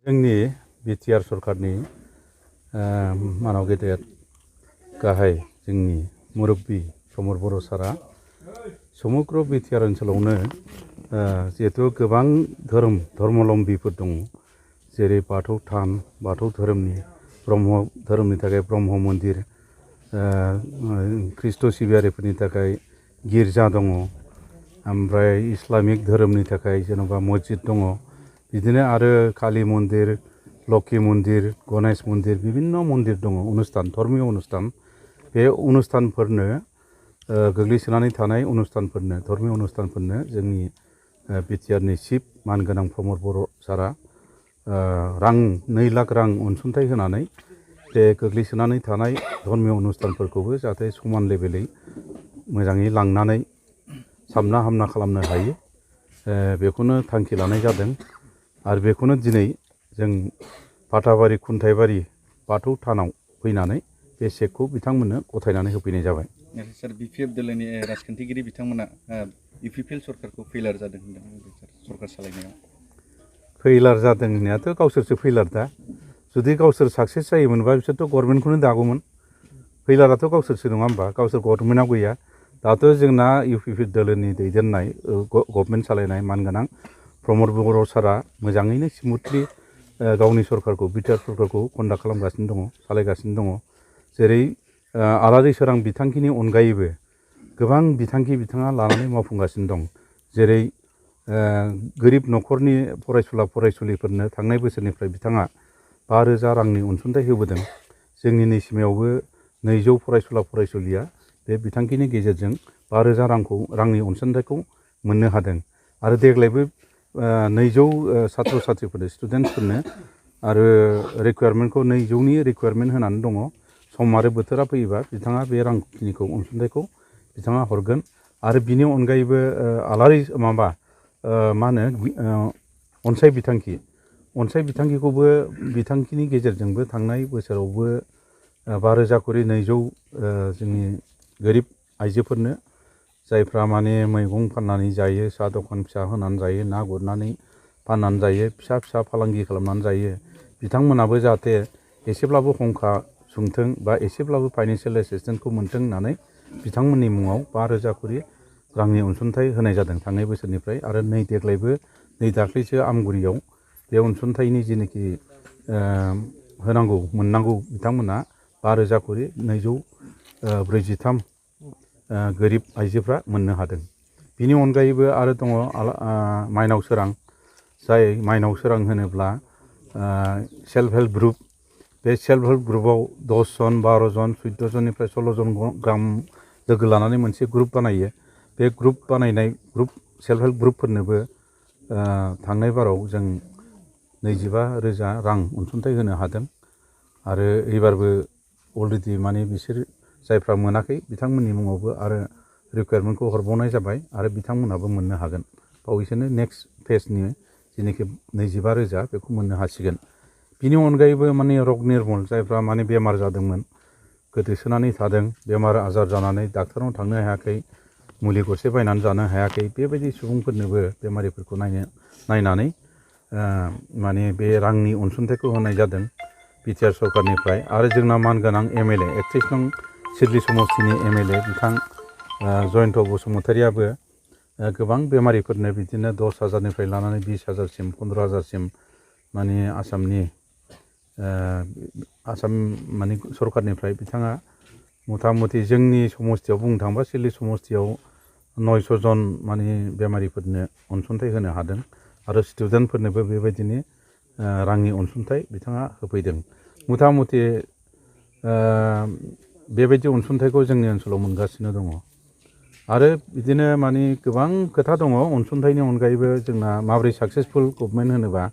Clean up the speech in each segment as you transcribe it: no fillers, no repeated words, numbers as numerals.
जोंनि बिटिआर सरकारनि मानाव गेदेर गाहाय जोंनि मुरब्बी प्रमद बर' सारा समग्र बिटिआर ओनसोलावनो जिहेतु गोबां धर्मावलम्बीफोर दङ, जेरै बाथौ थान, बाथौ धोरोमनि, ब्रह्म धोरोमनि थाखाय ब्रह्म मन्दिर, ख्रिस्ट' सिबियारिफोरनि थाखाय गिर्जा दङ, ओमफ्राय इस्लामिक धोरोमनि थाखाय जेन'बा मस्जिद दङ, बिदिनो आरो काली मन्दिर, लक्ष्मी मन्दिर, गणेश मन्दिर, बिभिन्न मन्दिर दङ, अनुष्ठान, धर्मीय अनुष्ठान। बे अनुष्ठानफोरनो गोग्लैसोनानै थानाय अनुष्ठानफोरनो, धर्मीय अनुष्ठानफोरनो जोंनि बिटिआरनि चिफ मानगोनां प्रमद बर' सारा 2 लाख रां अनसुंथाइ होनानै बे गोग्लैसोनानै थानाय धर्मीय अनुष्ठानफोरखौबो जाहाथे समान लेभेलै मोजाङै लांनानै साबना हामना खालामनो हायो, बेखौनो थांखि लानाय जादों। आरो बेखौनो दिनै जों फाथाबारि खुन्थाइबारि बाथौ थानाव फैनानै बे चेकखौ बिथांमोननो गथायनानै होफैनाय जाबाय। सार बिपिएफ दोलोनि राजखान्थिगिरि बिथांमोना इउपिपिएल सरकारखौ फेलार जादों होनदों सरकार सालायनायाव। फेलार जादों होननायाथ' गावसोरसो फेलार दा। जुदि गावसोर साक्सेस जायोमोनबा बिसोरथ' गभर्नमेन्टखौनो दागौमोन। फेलाराथ' गावसोरसो नङा होमबा, गावसोर गभर्नमेन्टआव गैया। दाथ' जोंना इउपिपिएल दोलोनि दैदेननाय गभर्नमेन्ट सालायनाय मानगोनां प्रमद बर' सारा मोजाङैनो स्मुथलि गावनि सरकारखौ, बिटिआर सरकारखौ कन्डाक्ट खालामगासिनो दङ, सालायगासिनो दङ। जेरै आलारि सोरां बिथांखिनि अनगायैबो गोबां बिथांखि बिथाङा लानानै मावफुंगासिनो दं। जेरै गोरिब न'खरनि फरायसुला फरायसुलिफोरनो थांनाय बोसोरनिफ्राय बिथाङा 5,000 रांनि अनसुंथाइ होबोदों। जोंनि नैसिमावबो 200 फरायसुला फरायसुलिया बे बिथांखिनि गेजेरजों 5,000 रांनि अनसुंथाइखौ मोननो हादों। आरो देग्लायबो 200 सात्र साथ्रिफोरनो, स्टुडेन्टसफोरनो आरो रिकुवारमेन्टखौ 200नि रिकुवारमेन्ट होनानै दङ। सम आरो बोथोरा फैयोबा बिथाङा बे रांखिनिखौ अनसुंथाइखौ बिथाङा हरगोन। आरो बिनि अनगायैबो आलारि मा होनो अनसाय बिथांखिखौबो बिथांखिनि गेजेरजोंबो थांनाय बोसोरावबो 5,000 खरि 200 जोंनि गोरिब आइजोफोरनो, जायफ्रा माने मैगं फाननानै जायो, साहा दखान फिसा होनानै जायो, ना गुरनानै फाननानै जायो, फिसा फिसा फालांगि खालामनानै जायो, बिथांमोनाबो जाहाथे एसेब्लाबो हंखा सुंथों बा एसेब्लाबो फाइनेन्सियेल एसिस्टेन्सखौ मोन्थों होननानै बिथांमोननि मुङाव 5,000 खरि रांनि अनसुंथाइ होनाय जादों थांनाय बोसोरनिफ्राय। आरो देग्लायबो दाख्लैसो आमगुरियाव बे अनसुंथाइनि जेनोखि मोननांगौ बिथांमोना 5,000 खरि 243 गोरिब आइजोफ्रा मोननो हादों। बिनि अनगायैबो आरो दङ माइनाव सोरां, जाय माइनाव सोरां होनोब्ला सेल्फ हेल्प ग्रुप। बे सेल्फ हेल्प ग्रुपआव 10 जन, 12 जन, 14 जननिफ्राय 16 जन गाहाम लोगो लानानै मोनसे ग्रुप बानायो। बे सेल्फ हेल्प ग्रुपफोरनोबो थांनाय बाराव जों 25,000 रां अनसुंथाइ होनो हादों। आरो एबारबो अलरेडि माने बिसोर जायफ्रा मोनाखै बिथांमोननि मुङावबो आरो रिकुवारमेन्टखौ हरबावनाय जाबाय, आरो बिथांमोनाबो मोननो हागोन। बावैसोनो नेक्स्ट फेजनि जेनोखि 25,000 बेखौ मोननो हासिगोन। बिनि अनगायैबो माने रग निर्मल, जायफ्रा माने बेमार जादोंमोन, गोदोसोनानै थादों, बेमार आजार जानानै डाक्टारनाव थांनो हायाखै, मुलि गरसे बायनानै जानो हायाखै, बेबायदि सुबुंफोरनोबो बेमारिफोरखौ नायनानै माने बे रांनि अनसुंथाइखौ होनाय जादों बिटिआर सरकारनिफ्राय। आरो जोंना मानगोनां एमएलए 31 नं सिडली समस्तिनि एमएलए बिथां जयन्त बसुमतारियाबो गोबां बेमारिफोरनो बिदिनो 10,000निफ्राय लानानै 20,000सिम, 15,000सिम माने आसाम माने सरकारनिफ्राय बिथाङा मथा मथि जोंनि समस्तियाव बुंनो थाङोबा सिडली समस्तियाव 900 जन माने बेमारिफोरनो अनसुंथाइ होनो हादों। आरो स्टुडेन्टफोरनोबो बेबायदिनो रांनि अनसुंथाइ बिथाङा होफैदों। मथा मथि बेबायदि अनसुंथाइखौ जोंनि ओनसोलाव मोनगासिनो दङ। आरो बिदिनो माने गोबां खोथा दङ अनसुंथाइनि अनगायैबो। जोंना माबोरै साक्सेसफुल गभमेन्ट होनोबा,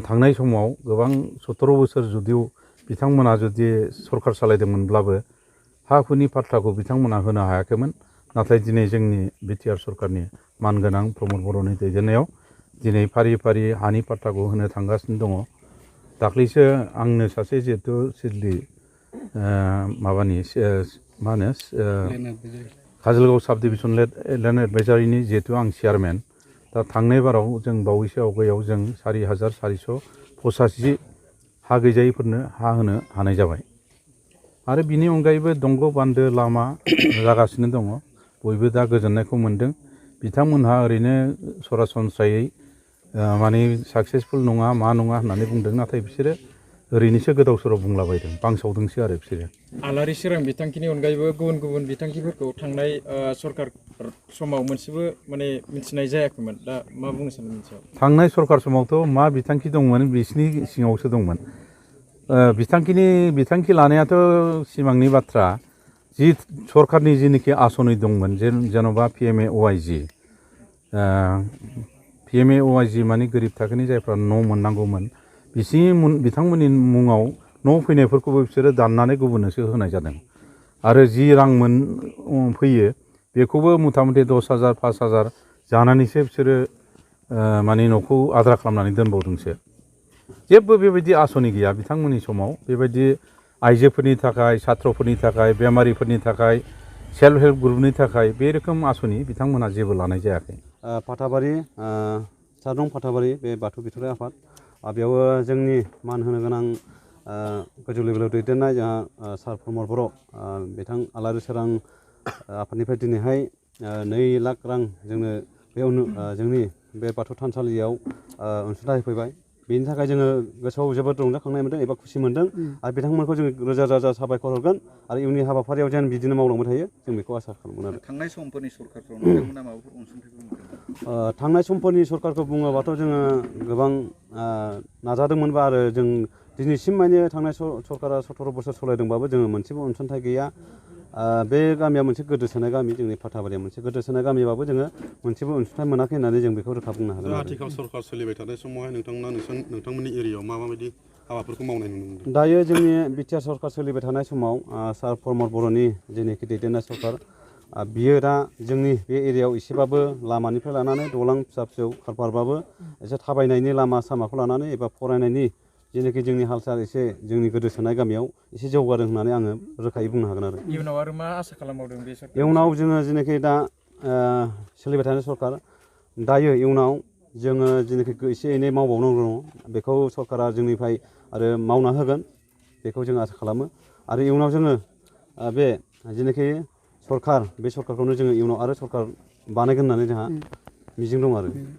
थांनाय समाव गोबां 17 बोसोर जुदिव बिथांमोना जुदि सरकार सालायदोंमोनब्लाबो हा हुनि पाट्टाखौ बिथांमोना होनो हायाखैमोन। नाथाय दिनै जोंनि बिटिआर सरकारनि मानगोनां प्रमद बर'नि दैदेननायाव दिनै फारि फारि हानि पाट्टाखौ होनो थांगासिनो दङ। दाख्लैसो आंनो सासे जिहेथु सिडली माबानि मा होनो काजलगाव साब डिभिसन लेन्ड एडभाइजारिनि जिहेतु आं चेयारमेन, दा थांनाय बाराव जों बावैसो आवगायाव जों 4,400 पसासि हा गैजायैफोरनो हा होनो हानाय जाबाय आरो बिनि अनगायैबो दंग' बान्दो लामा जागासिनो दङ बयबो दा गोजोननायखौ मोन्दों बिथांमोनहा ओरैनो सरासनस्रायै माने साक्सेसफुल नङा मा नङा होननानै बुंदों नाथाय बिसोरो ओरैनोसो गोदाव सोराव बुंलाबायदों बांसावदोंसो आरो बिसोरो आलारि सोरां बिथांखिनि अनगायैबो गुबुन गुबुन बिथांखिफोरखौ थांनाय सरकार समाव मोनसेबो माने मिथिनाय जायाखैमोन दा मा बुंनो सानो मिथियाव थांनाय सरकार समावथ' मा बिथांखि दंमोन बिसिनि सिङावसो दंमोन बिथांखि लानायाथ' सिमांनि बाथ्रा जि सरकारनि जिनोखि आसनि दंमोन जेन'बा PMAOIG PMAOIG माने गोरिब थाखोनि जायफ्रा न' मोननांगौमोन बिथांमोननि मुङाव न' फैनायफोरखौबो बिसोरो दाननानै गुबुननोसो होनाय जादों आरो जि रां फैयो बेखौबो मथा मथि 10,000 5,000 जानानैसो बिसोरो माने न'खौ आद्रा खालामनानै दोनबावदोंसो जेबो बेबायदि आसनि गैया बिथांमोननि समाव बेबायदि आइजोफोरनि थाखाय साथ्र'फोरनि थाखाय बेमारिफोरनि थाखाय सेल्फ हेल्प ग्रुपनि थाखाय बे रोखोम आसनि बिथांमोनहा जेबो लानाय जायाखै फाथाबारि सारनं फाथाबारि बे बाथौ बिथराइ आफाद बेयाव जोंनि मान होनो गोनां गोजौ लेभेलाव दैदेननाय जोंहा सार प्रमद बर' बिथां आलारि सोरां आफादनिफ्राय दिनैहाय 2 लाख रां जोंनो बेयावनो जोंनि बे बाथौ थानसालियाव अनसुंथाइ होफैबाय बेनि थाखाय जोङो गोसोआव जोबोद रंजाखांनाय मोन्दों एबा खुसि मोन्दों आरो बिथांमोनखौ जोङो रोजा रोजा साबायखर हरगोन आरो इयुननि हाबाफारियाव जेन बिदिनो मावलांबाय थायो जों बेखौ आसा खालामगोन आरो थांनाय समफोरनि सरकारफ्राव नोंथांमोना माबाफोर अनसुंथाइफोर मोनदों थांनाय समफोरनि सरकारखौ बुङोबाथ' जोङो गोबां नाजादोंमोनबा आरो जों दिनैसिम माने थांनाय सरकारा 17 बोसोर सलायदोंबाबो जोङो मोनसेबो अनसुंथाइ गैया बे गामिया मोनसे गोदोसोनाय गामि जोंनि फाथाबारिया मोनसे गोदोसोनाय गामिबाबो जोङो मोनसेबो अनसुंथाइ मोनाखै होननानै जों बेखौ रोखा बुंनो हागोन आथिखाल सरकार सोलिबाय थानाय समावहाय नोंथांमोननि एरियायाव माबायदि हाबाफोरखौ मावनाय नुनो मोनदों दायो जोंनि बिटिआर सरकार सोलिबाय थानाय समाव सार प्रमद बर'नि जेनोखि दैदेननाय सरकार बियो दा जोंनि बे एरियायाव एसेबाबो लामानिफ्राय लानानै दालां फिसा फिसौ खारबारबाबो एसे थाबायनायनि लामा सामाखौ लानानै एबा फरायनायनि जेनोखि जोंनि हाल साल एसे जोंनि गोदोसोनाय गामियाव एसे जौगादों होननानै आङो रोखायै बुंनो हागोन आरो इयुनाव आरो मा आसा खालामबावदों बे सरकार इयुनाव जोङो जेनोखि दा सोलिबाय थानाय सरकार दायो इयुनाव जोङो जेनोखि एसे एनै मावबावनांगौ दङ बेखौ सरकारा जोंनिफ्राय आरो मावना होगोन बेखौ जों आसा खालामो आरो इयुनाव जोङो बे जेनोखि सरकार बे सरकारखौनो जोङो इयुनाव आरो सरकार बानायगोन होननानै जोंहा मिजिं दं आरो